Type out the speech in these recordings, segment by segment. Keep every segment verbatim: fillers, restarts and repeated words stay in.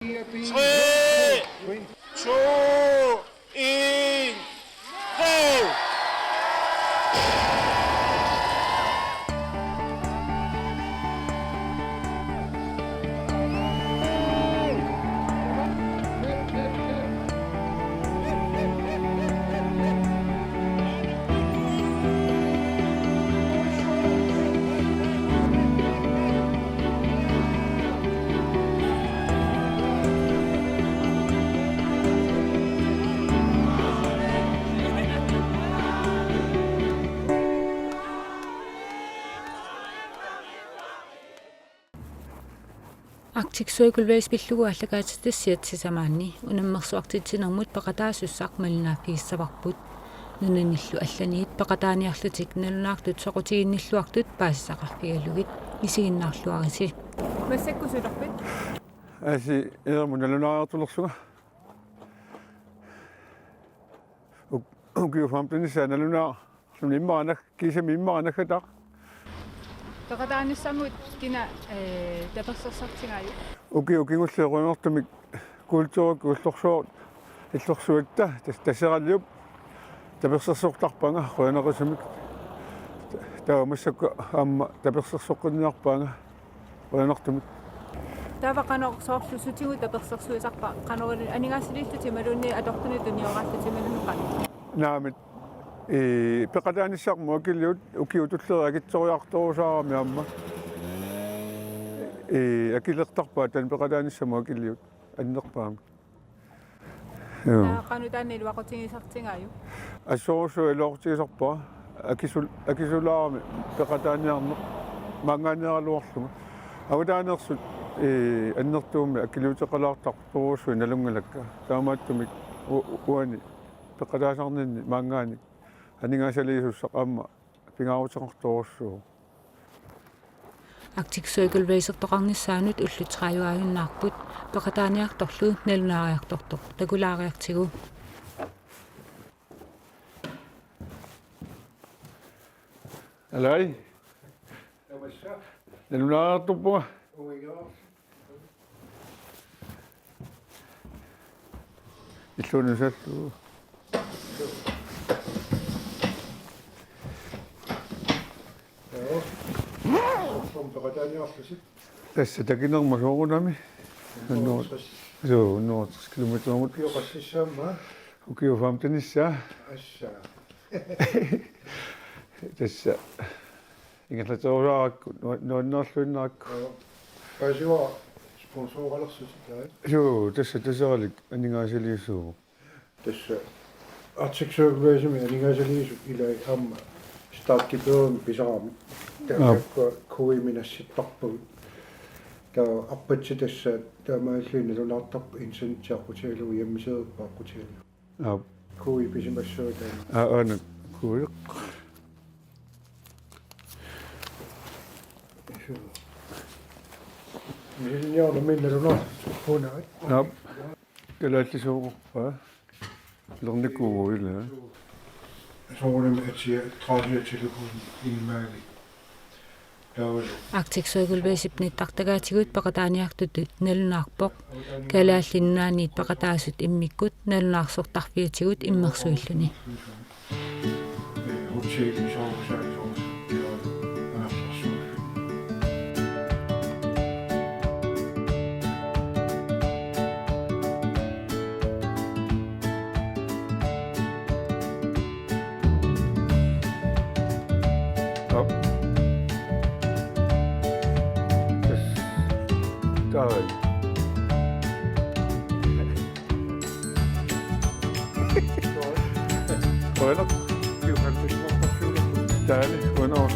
Three, two, en, go! Arctic Circle Race pillugu aallakaatitassiat sisamaanni unammersuartitsinermut peqataasussaq malinnaaffigissavarput. Nunanillu allaniit peqataaniarlutik nalunaartut soqutiginnilluartut paasisaqarfigalugit, isiginnaarluarisi. Massakkut sulerpit? Asi ilmu nalunaariartulersunga. Uk-, ukiut femtenissaat nalunaarluni immaqa nak-, kiisami immaqa naggataq. Peqataanissamut kina, eh, tapersersortigaajuk? Ukiut kingulliit qujanartumik kulturikkut illorsuar-, illorsuatta Tas-, Taseraliup tapersersortarpanga qujanartumik. Taava massakkut aamma tapersersoqqinniarpanga qujanartumik. Taava qanoq soorlu sutigut tapersersuisarpa, qanoq aningaasaliillutit imaluunniit atortunut tunioraallutiminunneqan? Naamik, ee, peqataanissarmut akiliut ukiut tulliit akitsoriartorusaarami aamma. Ee, akilertarpaat taanna peqataanissamut akiliut annerpaamik. Joo. Aa, qanoq taanna iluaqutigisartigaajuk? Assorsuaq iluaqutigisarpara. Akisul-, akisulaarami peqataaniarneq maanngaanniaraluarlunga. Avataaniirsut, ee, annertuumik akiliuteqalaartartorujussuit nalunngilakka. Taamaattumik u-, u-, uani peqataasarninni maanngaanik aningaasaliisussaq aamma pingaaruteqartorujussuuvoq. Arctic Circle Racertoqarnissaanut ullut tredive ajunnaarput, peqataaniartorlu nalunaariartortoq takulaariartigu. Alai. Nalunaariartorpunga. Illuunusallu. Joo. Soormi peqataaniarlusi? Tassa takinerma soorunami. Hundrede tres. Joo, hundrede tres kilometerimut. Ukiut qassissaamma? Ukiut femtenissaa. Assa. Tassa. Ingerlaterusaarakku, nu-, nuannaarluinnarakku. Joo. Paasiva sponsoralersutit taava? Joo, tassa Taseralik aningaasaliisuuvoq. Tassa Arctic Circle Race-imi aningaasaliisut ilaat aamma startgebyrimik pisarami. Aap. Taava K I-mi nassittarpagut. Taava arpatsit tassa taamaalilluni nalunaartarput internetti aqqutigalugu, hjemmesiderput aqqutigalugu. Aap. K I pisimassuit taanna. Aa, aana K I. Misiliornami nalunaartorput. Aap. Kalaallisuuvoq. Lernikuuvoq ilaa. Soorunami atia, tredive telefon, en mærke. Arctic Circle Race-ip nittartagaatigut peqataaniartutut nalunaarpoq. Kalaallit Nunaanniit peqataasut immikkut nalunaarsortarfiatigut immersuilluni. Op. Yes. Dejligt. Bryllup. Dejligt. Under os.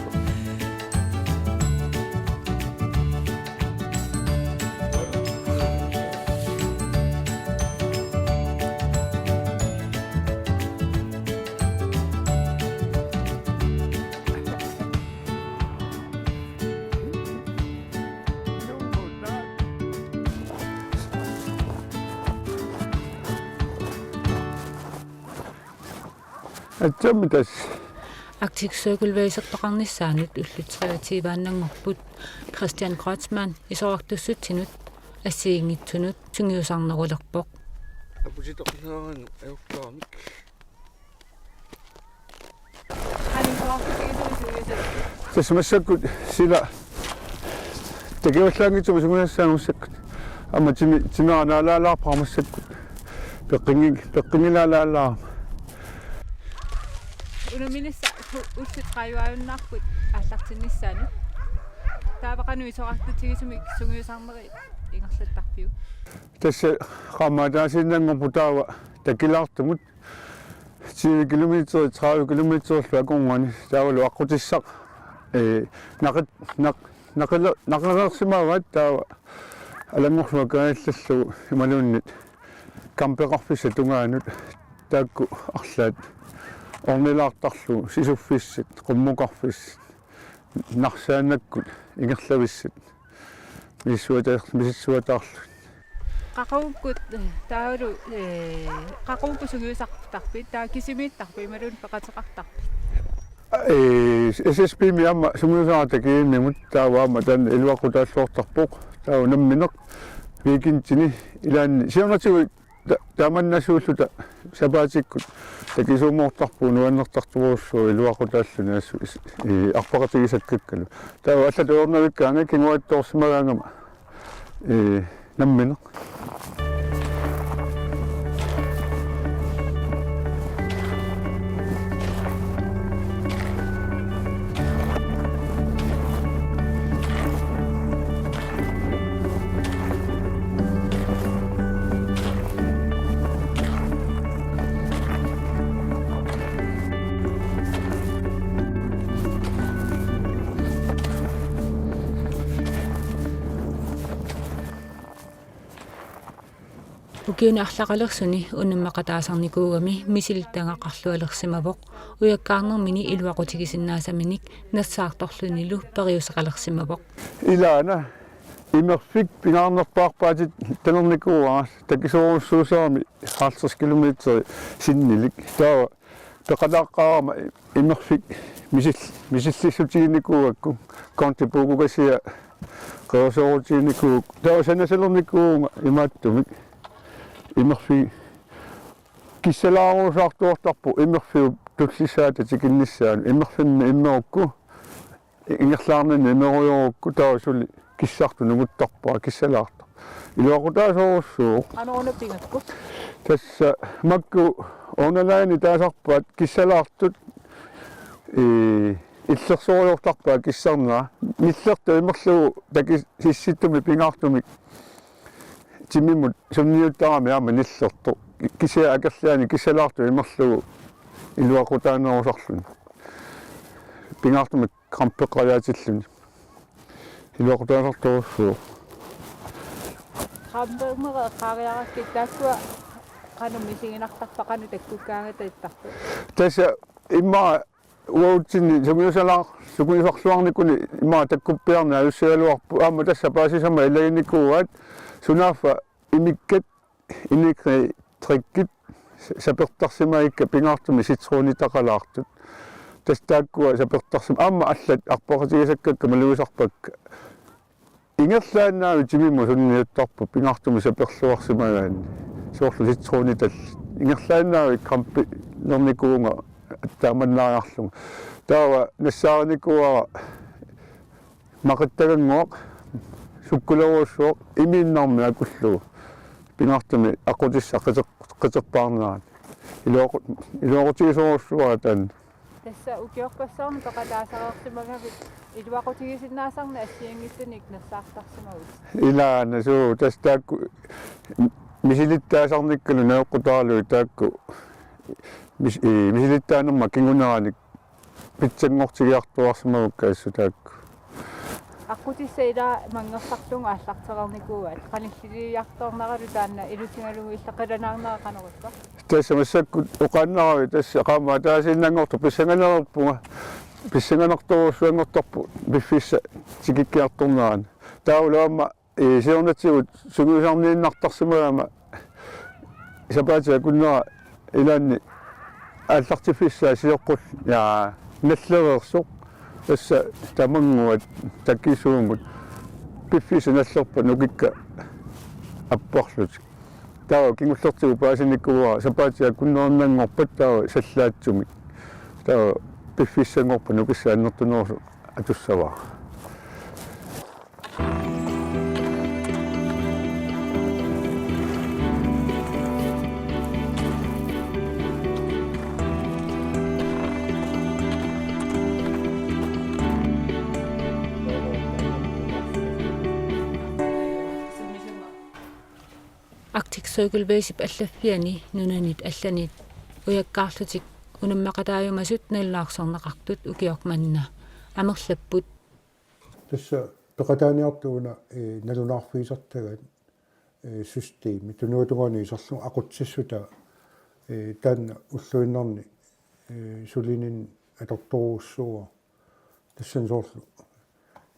Atsami tassa. Arctic Circle Racertoqarnissaanut ullut treogtyve-annanngorput Christian Kreutzmann isorartussutsinut assigiinngitsunut sungiusarnerulerpoq. Aputitoqqilaarannut ajortaramik. Tassa massakkut sila takivallaanngitsumik sungiusassaanga massakkut. Aamma timi, timera naalaalaarpara massakkut. Peqqinngik-, peqqinngilaalaalaarama. Unamminissaq u-, ullut tredive-unnarput aallartinnissaanut. Taava qanoq isorartutigisumik sungiusarnerit ingerlattarpiuk? Tassa qaammat ataasiinnanngorpoq taava takilaartumut tyve kilometer, tredive kilometerillu akornanni taavalu aqqutissaq, ee, naqit-, naq-, naqile-, naqareersimavaat taava alanngorlugu akangallallugu imaluunniit campeqarfissap tungaanut taakku arlaat ornilaartarlugu sisuffissat, qummukarfissat, narsaannakkut ingerlavissat. Misissuataar-, misissuataarlugit. Qaqugukkut, eh, taavalu, eh, qaqugukkut sungiusartarpit, taava kisimiittarpit, imaluunniit peqateqartarpit? Ee, S S P-mi aamma sungiusara takiinnimut taava aamma taanna iluaqutaalluartarpoq. Taava nammineq weekendini ilaanni siornatigut ta-, taamannasuulluta sapaatikkut takisuumoortarpugut nuannertartorujussuuvoq iluaqutaalluni assut is-, ee, arpaqatigisakkakkalu. Taava allatut ajornavikkaangat kinguaattoorsimagaangama, ee, nammineq. Ukiuni arlaqalersuni unammaqataasarnikuugami misilittagaqarlualersimavoq, ujakkaarnermini iluaqutigisinnaasaminik nassaartorlunilu periuseqalersimavoq. Ilaana imerfik pingaarnerpaarpaatit talernikuuara takisoorujussuusarami halvtreds kilometer sinnilik. Taava peqataaqqaarama imerfik misil-, misillissutiginikuugakku, konti puukukasiat qerisoorutiginikuugakku. Taava sanasalernikuuvunga imaattumik. Imerfik kissalaarusaartuartarpoq imerfiup tullissaata tikinnissaanut. Imerfimmi immerukku ingerlaarnani imerujoorukku taava suli kissartut nunguttarpara, kissalaartoq. Iluaqutaasorujussuuvoq. Qanoq una pigakku? Tassa makku ornalaani taasarpaat kissalaartut, ee, illersorujoortarpaat kissarnera. Nillertoq imerlugu takisissittumik pingaartumik timimut sunniuttarami aamma nillertoq. Kisianni akerlianik kissalaartut imerlugu iluaqutaanerusarluni. Pingaartumik krampeqqajaatilluni. Iluaqutaasartorujussuuvoq. Krampermera eqqaariarakkit taakkua qanoq misiginartarpa, qanoq takkukkaangata ittarpa? Tassa immaqa uatsinnit sungiusalaar-, sungiusarluarnikuni immaqa takkuppiarneq ajussigaluarpoq, aamma tassa paasisama ilaginikuuaat sunaaffa imikkat inikritrikkit sapertarsimagikka pingaartumik citronitaqalaartut. Tassa taakkua sapertarsim-, aamma allat arpaqatigisakkakka malugisarpakka. Ingerlaannavik timimut sunniuttarput pingaartumik saperluarsimagaanni. Soorlu citronitallit. Ingerlaannavik krampilernikuuvunga taamannaariarlunga. Taava nassaarinikuuara maqittagannguaq, sukkulerujussuaq, imiinnarmik akullugu. Pingaartumik aqqutissaq qiteq-, qiterpaarnerani. Iluaqu-, iluaqutigisorujussuuara taanna. Tassa ukiorpassuarni peqataasareersimagavit iluaqutigisinnaasarneq assigiinngitsunik nassaartarsimagussi? Ilaana suu, tassa taakku misilittaasarnikkalu najoqqutaarlugit taakku mis-, ii, misilittaanerma kinguneranik pitsanngortigiartuaarsimagukku assut taakku. Aqqutissat ila manngertarlugu aallartereernikuuaat, qanilliliiartorneralu taanna ilutigalugu ila qilanaarnera qanoq ippa? Tassa massakkut oqaannaravit tassa qaammat ataasiinnanngortoq pissanganerpunga, pissanganertorujussuanngortarpoq piffissap tikikkiartornerani. Taavalu aamma ee, siornatigut sungiusarniinnartarsimagama sapaatip akunnera ilaanni aallartiffissaa sioqqullugu, ja, nallereersoq. Tassa tamannguat takisuumut piffissaq nallerpat nukikka apparlutik. Taava kingullertigut paasinikuuara sapaatip akunneranngorpat taava sallaatsumik. Taava piffissanngorpat nukissaa annertunerusoq atussavara. Arctic Circle Baseip allaffiani nunanit allanit ujakkaarlutik unammeqataajumasut nalunaarsorneqartut ukioq manna amerlapput. Tassa peqataaniartut una, eh, nalunaarfigisartagaat, eh, systemi tunuatungaani iserlugu aqutsissutaa, eh, taanna ulluinnarni, eh, sulininni atortorujussuuara. Tassani soorlu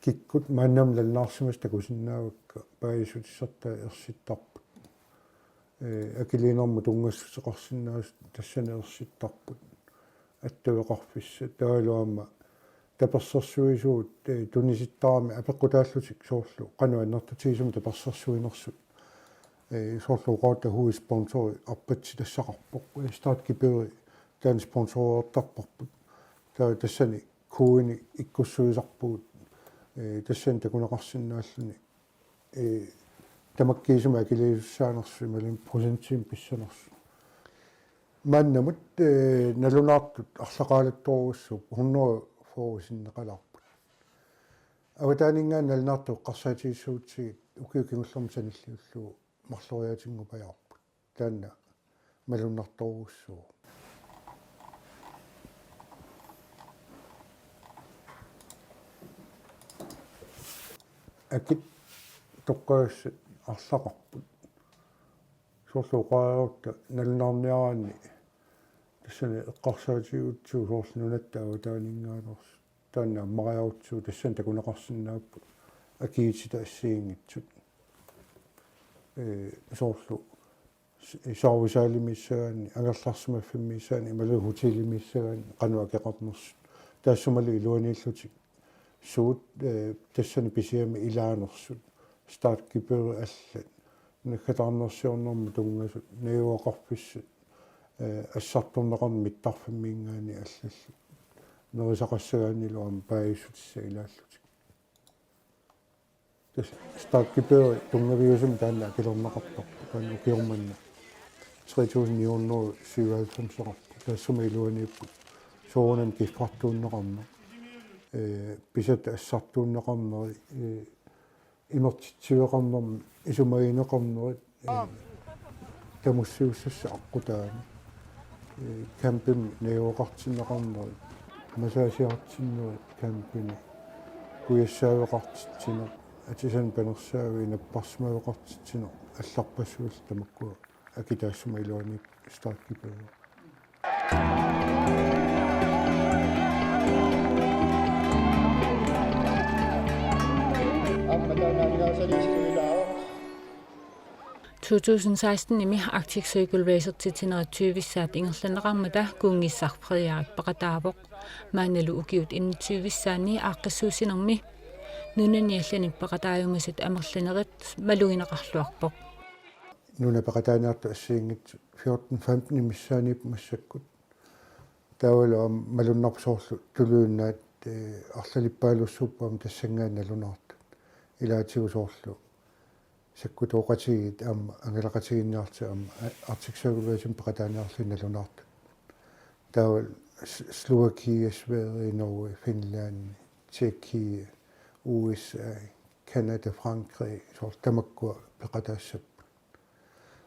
kikkut maannamut nalunaarsimasut takusinnaavakka paasissutissartaa ersittarput. Eh, akiliinermut tunngassuteqarsinnaasut tassani ersittarput. Attaveqarfissat taavalu aamma tapersersuisugut, eh, tunisittarami apeqqutaallutik soorlu qanoq annertutigisumik tapersersuinersut. Eh, soorlu oqarta hovedsponsorit arpatsitassaqarpoq. Eh, startgebyri taanna sponsorertarparput. Taava tassani coini ikkussuisarpugut, eh, tassani takuneqarsinnaalluni, eh, tamakkiisumik akiliisussaanersut imaluunniit procentimik pissanersut. Maannamut, eh, nalunaartut arlaqaalattorujussuupput, hundrede fyrre sinneqalaarput. Avataaninngaanniit nalunaartut eqqarsaatigissuutsigit ukiut kingullermi sanilliullugu marloriaatinngupajaarput. Taanna malunnartorujussuuvoq. Akit toqqagassat arlaqarput. Soorlu oqarutta nalunaarniaraanni tassani eqqarsaatigigutsigu soorlu nunatta avataaninngaanneersut. Taanna ammariarutsigu tassani takuneqarsinnaapput akiitita assigiinngitsut. Eh, soorlu s-, saarusaalimiissagaanni, angerlarsimaffimmiissaanni, imaluunniit hotellimiissagaanni, qanoq akeqarnersut. Taassumalu iluaniillutik suut, eh, tassani pisiami ilaanersut, startgebyri allat, naggataarnersiornermut tunngasut, najugaqarfissat, eh, assartorneqarneq mittarfimminngaanniit allallu. Nerisaqassagaannilu aamma paasissutissat ilaallutik. Tassa startgebyri tunngaviusumik taanna akilerneqartarpoq, taanna ukioq manna tre tusind ni hundrede syvoghalvfemseqarpoq. Taassuma iluaniipput soorunami kiffartuunneqarneq, eh, pisatat assartuunneqarneri, eh, imertitsiveqarnermi isumagineqarnerit, eh, tamussiussassat aqqutaani. Eh, campimi najugaqartinneqarnerit, massagiartinnerit campimi, kujassaaveqartitsineq, atisanik panersaavik napparsimaveqartitsineq, allarpassuillu tamakkua akit taassuma iluaniipput startgebyri. To tusind seksten-imi Arctic Circle Racertitsinerit tyvissaat ingerlanneqarmata kuunngissaq Frederik peqataavoq. Maannalu ukiut enogtyve-ssaanni aaqqissuussinermi nunani allani peqataajumasut amerlanerit malugineqarluarpoq. Nunat peqataaniartut assigiinngitsut fjorten femten-imissaanniipput massakkut. Taavalu aamma malunnarpoq soorlu tuluit nunaat, eh, arlalippaalussuupput aamma tassanngaanniit nalunaartut. Ilaatigut soorlu sakkutooqatigiit aamma angalaqatigiinniarlutik aamma Arctic Circle Racing peqataaniarlugit nalunaartut. Taavalu S-, Slovakia, Sverige, Norge, Finland, Tjekkia, U S A, Canada, Frankrig, soorlu tamakkua peqataassapput.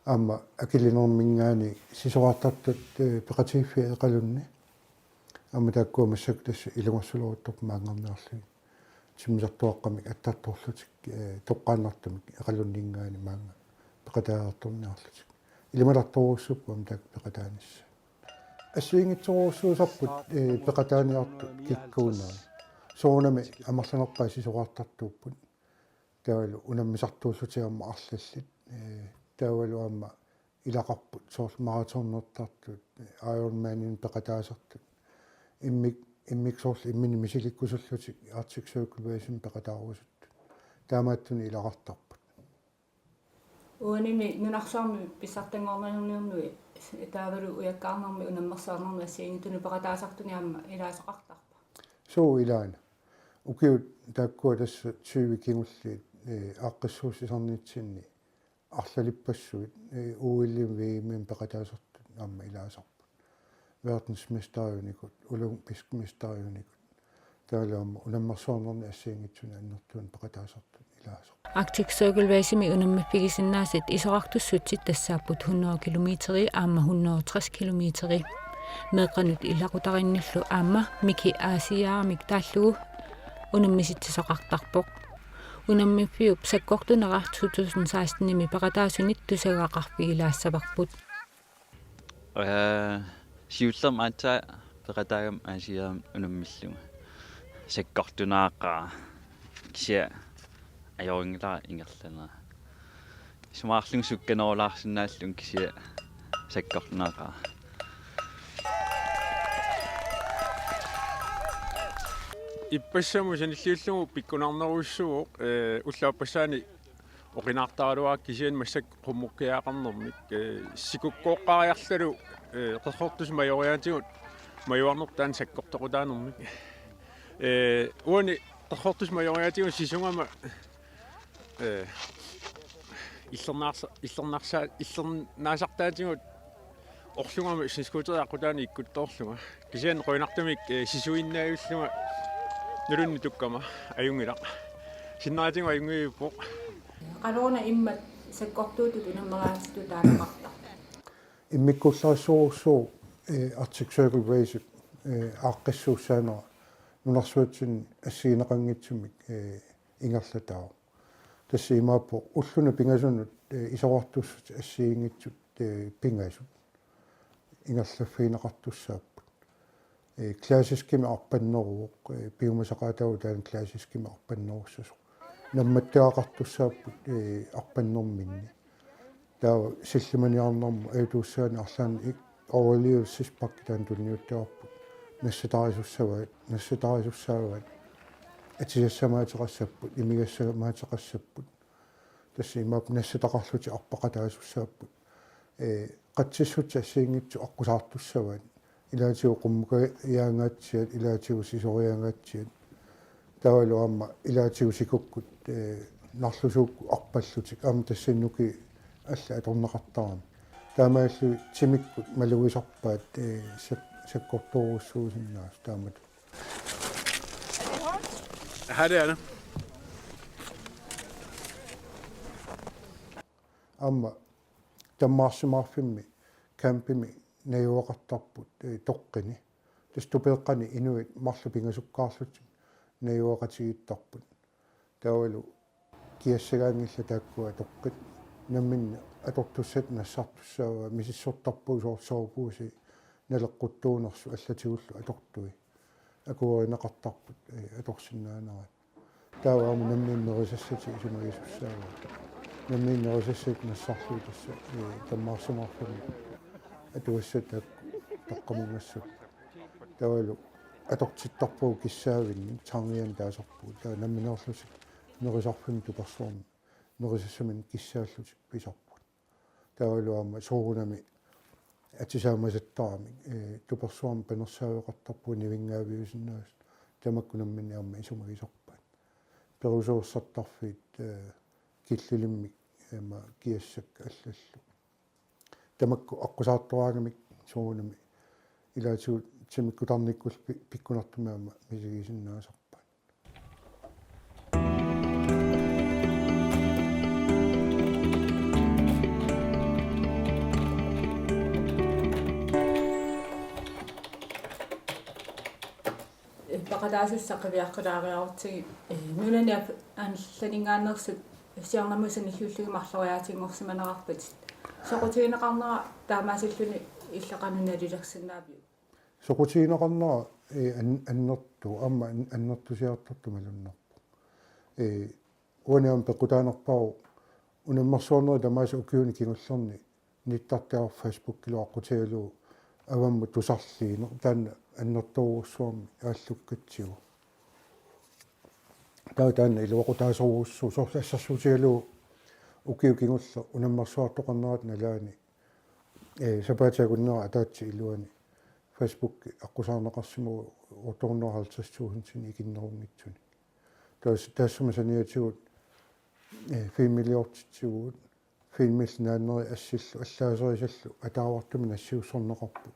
Aamma akiliinerminngaanniit sisorartartut, eh, peqatigiiffiat Eqalunni. Aamma taakkua massakkut tassa ilungersuleruttorput maanngarniarlugit. Timmisartuaqqamik attartorlutik, eh, toqqaannartumik Eqalunninngaanniit maanga peqataareertorniarlutik. Ilimanartorujussuupput aamma taakku peqataanissaat. Assigiinngitsorujussuusarput, eh, peqataaniartut kikkuunerat. Soorunami amerlanerpaat sisorartartuupput. Taavalu unammisartuullutik aamma arlallit. Eh, taavalu aamma ilaqarput soorlu maratonertartut, eh, Ironmaninik peqataasartut. Immik, immik soorlu imminnut misilikkusullutik Arctic Circle Race-imik peqataarusuttut. Taamaattunik ilaqartarput. Uanimi nunarsuarmi pissartanngorniunniit taavalu ujakkaarnermi unammersuarnermi assigiinngitsunik peqataasartunik aamma ilaasoqartarpa? Suu, ilaana. Ukiut taakkua tassa tyve kingulliit, ee, aaqqissuussisarnitsinni arlalippassuit, ee, O L-imi V M-imi peqataasartut aamma ilaasarput. Verdensmesteriunikut, olympisk mesteriunikut. Taavalu aamma unammersuarnerni assigiinngitsunik annertuunik peqataasartut ilaasarput. Arctic Circle Race-imi unammiffigisinnaasatit isorartussutsit tassaapput hundrede kilometeri aamma hundrede tres kilometeri. Meeqqanut ilaqutarinnillu aamma Miki Aasiaamik taallugu unammisitsisoqartarpoq. Unammiffiup sakkortunera to tusind seksten-imi peqataasunit tusagaqarfigilaassavarput. Ee, siullermik aatsaat peqataagama Aasiaami unammillunga. Sakkortunaaqaaq, kisianni ajorinngilara ingerlanera. Isumaqarlunga sukkanerulaarsinnaallunga, kisianni sakkortunaaqaaq. Ippassamut sanilliullugu pikkunarnerujussuuvoq, ee, ullaappassaani oqinaartaraluarpara kisianni massakkut qummukkiaqarnermik, ee, sikukkooqqaariarluta, ee, Qerrortussat majoriaatigut majuarnerput taanna sakkortoqutaanermik. Ee, uani Qerrortussat majoriaatigut sisugama, ee, illernaarsa-, illernaarsa-, illernaasartaatigut orlugama snescooterit aqqutaani ikkuttoorlunga. Kisianni qujanartumik, ee, sisuinnaajullunga nulunni tukkama ajunngilaq. Sinneraatigut ajunngivippoq. Qanoruna immaqa sakkortuutut unammeraatitut taaneqartarpa? Immikkuullarissorujussuuvoq, ee, Arctic Circle Race, ee, aaqqissuussaanera nunarsuatsinni assigineqanngitsumik, ee, ingerlataavoq. Tassa imaappoq ullunut pingasunut, ee, isorartussat assigiinngitsut, ee, pingasut ingerlaffigineqartussaapput. Ee, klassiskimik arpanneruvoq, ee, piumasaqaataavoq taanna klassiskimik arpannerussasoq. Nammattagaqartussaapput, ee, arpannerminni. Taava sillimaniarnermut ajutuussaanik arlaannik ik-, overlevelsespakke taanna tunniuttagarput. Nassatarisussaavaat, nassatarisussaavaat. Atisassamaateqassapput, imigassamaateqassapput. Tassa imaappoq nassataqarlutik arpaqataasussaapput. Ee, qatsissutsit assigiinngitsut aqqusaartussavaat. Ilaatigut qummukajaangaatsiat, ilaatigut sisoriaangaatsiat. Taavalu aamma ilaatigut sikukkut, ee, narlusuukkut arpallutik. Aamma tassani nukiit allat atorneqartarami. Taamaalilluni timikkut malugisarpaat, ee, sak-, sakkortoorujussuusinnaasut taamatut. Her er det. Aamma tammaarsimaarfimmi campimi najugaqartarput, ee, toqqini. Tassa tupeeqqani inuit marluk pingasukkaarlutik najugaqatigiittarput. Taavalu kiassagaanngillat taakkua toqqit. Namminneq atortussatut nassartussaavaat, misissortarpugut soorlu soveposi naleqquttuunersut allatigullu atortui. Akuerineqartarput, ee, atorsinnaaneraat. Taava aamma nammineq nerisassatik isumagisussaavaat. Nammineq nerisassatik nassarlugit tassa, ee, tammaarsimaarfimmi atugassat taakku taqqamunngassapput. Taavalu atortittarpagut kissaavinnik, tarniani taasarpugut. Taava nammineerlutik nerisarfimmi tupersuarmi nerisassaminnut kissaallutik pisarput. Taavalu aamma soorunami atisaamasattaramik, ee, tupersuarmi panersaaveqartarpugut nivinngaaviusinnaasut, tamakku namminneq aamma isumagisarpaat. Perusuersartarfiit, ee, killilimmik, ee, aamma kiassakka allallu. Tamakku aqqusaartoraangamik soorunami ilaatigut timikkut tarnikkullu pi-, pikkunartumik aamma misigisinnaasarpaat. Peqataasussaq qiviaqqilaariarutsigit, ee, nunani af-, allaninngaanneersut siornamut sanilliullugit marloriaatinngorsimanerarpatit. Soqutigineqarnera taamaasilluni illit qanoq nalilersinnaaviuk? Soqutigineqarnera, ee, an-, annertooq, aamma an-, annertusiartortoq malunnarpoq. Ee, uani aamma peqqutaanerpaavoq unammersuarnerit tamaasa ukiuni kingullerni nittartagarput Facebookilu aqqutigalugu avammut tusarliineq, taanna annertoorujussuarmik aallukkatsigu. Taava taanna iluaqutaasorujussuuvoq, soorlu assersuutigalugu ukiut kingulleq unammersuartoqarnerata nalaani, eh, sapaatip akunnera ataatsip iluani Facebook aqqusaarneqarsimagu otte hundrede og halvtreds tusind ikinnerunngitsuni. Taas-, taassuma saniatigut, eh, filmiliortitsivugut, filmillu naanneri assillu, allaaserisallu, ataavartumik nassiussorneqarput.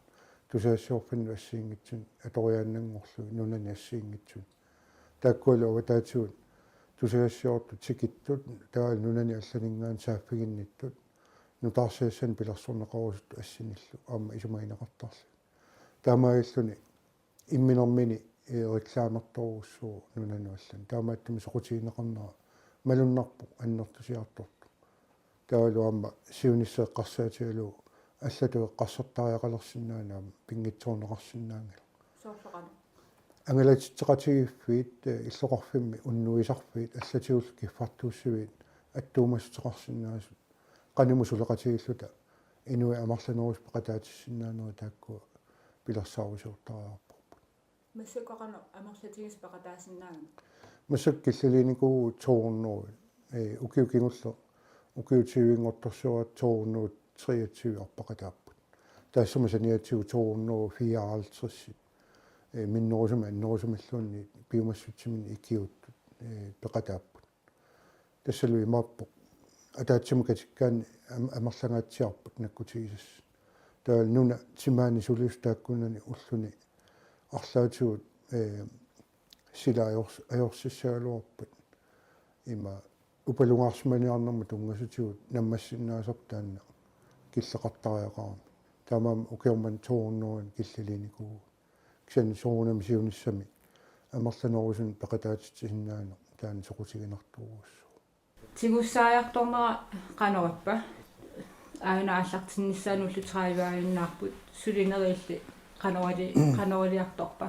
Tusagassiorfinnut assigiinngitsunik, atoriaannanngorlugit, nunani assigiinngitsunik. Taakkualu avataatigut tusagassiortut tikittut, taavalu nunani allaninngaanniit saaffiginnittut, nutaarsiassanik pilersorneqarusuttut assinillu, aamma isumagineqartarlugit. Taamaalilluni imminermini, eh, reklamertorujussuuvoq nunanut allani. Taamaattumik soqutigineqarnera malunnarpoq annertusiartortoq. Taavalu aamma siunissaq eqqarsaatigalugu allatut eqqarsartariaqalersinnaanagit aamma pinngitsoorneqarsinnaanngilaq. Soorlu qanoq? Angalatitseqatigiiffiit, eh, illoqarfimmi unnuisarfiit, allatigullu kiffartuussiviit attuumassuteqarsinnaasut. Qanimut suleqatigiilluta inuit amerlanerusut peqataatissinnaanerit taakkua pilersaarusiortariaqarparput. Massakkut qanoq amerlatigisut peqataasinnaaviuk? Massakkut killiliinikuuvugut to hundrede, eh, ukiut kingulleq, ukiut tyvenngortorsiortut to hundrede treogtyve arpaqataapput. Taassuma saniatigut to hundrede fireoghalvtreds, eh, minnerusumik annerusumilluunniit piumassutsiminnik ikiuuttut, eh, peqataapput. Tassalu imaappoq ataatsimut katikkaanni am-, amerlangaatsiarput nakkutigisassat. Taava nuna timaani sulisut taakkunani ulluni arlaatigut, eh, sila ajors-, ajorsissagaluarpat ima upalungaarsimaniarnermut tunngasutigut nammassinnaasarput taanna killeqartariaqarami. Taamaammat ukioq manna to hundrede killiliinikuuvugut. Kisianni soorunami siunissami amerlanerusunik peqataatitsisinnaaneq taanna soqutiginartorujussuuvoq. Tigussaajartornera qanorippa? Aajuna aallartinnissaanut ullut tredive aajunnaarput, sulinerilli qanorili-, qanoriliartorpa?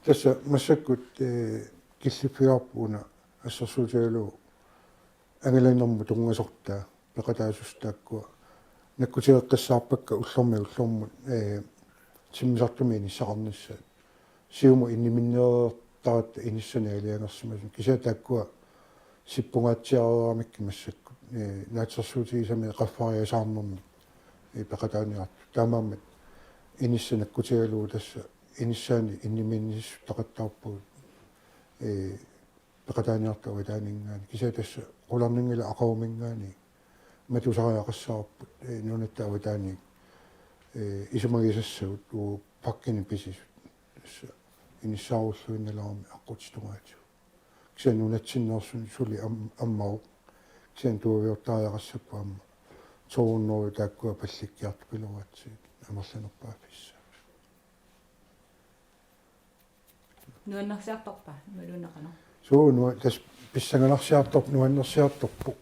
Tassa massakkut, eh, killiffigaarput una assersuutigalugu angalanermut tunngasartaa peqataasussat taakkua nakkutigeqqissaarpakka ullormiit ullormut, eh, timmisartumik inissaqarnissaat. Siumut inniminneertaratta inissanik aalajangersimasumik. Kisianni taakkua sippungaatsiareeramikkit massakkut, eh, naatsorsuutigisaminik qaffariasaarnermik, eh, peqataaniartut. Taamaammat inissaq nakkutigalugu tassa inissaannik innimiinnissutaqattaarpagut, eh, peqataaniartut avataaninngaanniit. Kisianni tassa qularnanngilaq aqaguminngaanniit matusariaqassavarput, eh, nunatta avataaniit, eh, isumagisassagut uagut pakkinik pisisut. Tassa inissaarulluinnalerami aqqutip tungaatigut. Kisianni nunatsinneersunik suli am-, ammavoq. Kisianni tuaviortariaqassapput aamma to hundrede taakkua pallikkiartupiloraatsigit amerlanerpaaffissaat. Nuannersiartorpa, imaluunniit qanoq? Suu, nua-, tassa pissanganarsiartorpoq, nuannersiartorpoq.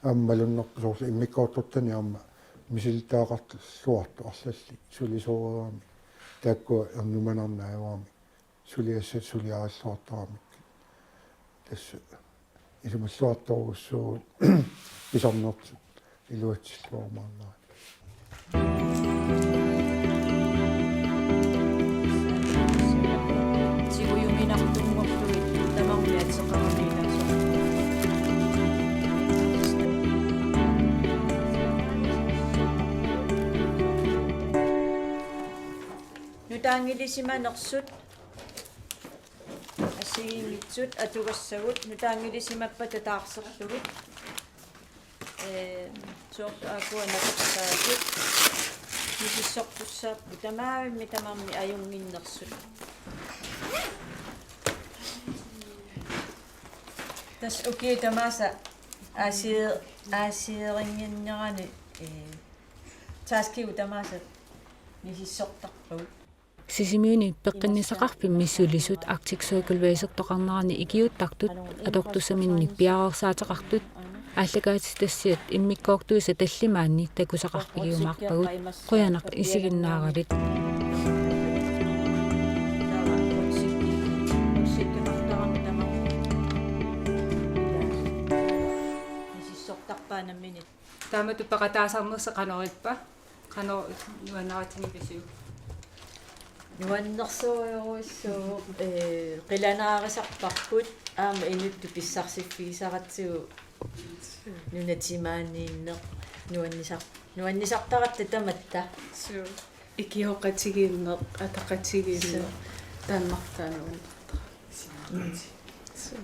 Aamma malunnarpoq soorlu immikkoortortani aamma misilittagaqarluartoq arlallit sulisooreeramik. Taakkua ernumanarneq ajoramik. Suliassat suliarilluartaramikkit. Tassa isumalluartorujussuuvoq pisarnertut iluatsilluarumaarnerani. Tigujuminartunngorlugit tamarmik ateqarami ilaasorlugu. Nutaanngilisimanersut assigiinngitsut atugassagut nutaanngilisimappata taarserlugit. Ee, soorlu aakkua nakorsaatit misissortussaapput tamarmik tamarmik ajunnginnersut. Tassa ukiut tamaasa asie-, asierinnginnerani, ee, taskigut tamaasa misissortarpagut. Sisimiuni peqqinnissaqarfimmi sulisut Arctic Circle Racertoqarnerani ikiuuttartut atortussaminnik piareersaateqartut aallakaatitassiat immikkoortuisa tallimaanni takusaqarfigiumaarpagut. Qujanaq isiginnaaravit. Taamatut peqataasarnersi qanorippa? Qanoq nuannaratsigivisiuk? Nuannersorujorujussuuvoq, ee, qilanaarisarparput aamma inuttut pissarsiffigisaratsigu Nunatimaaniinneq nuannisar-, nuannisartaratta tamatta. Suu. Ikioqatigiinneq, ataqatigiinneq, Suu. taannartaa nuannertara. Suu.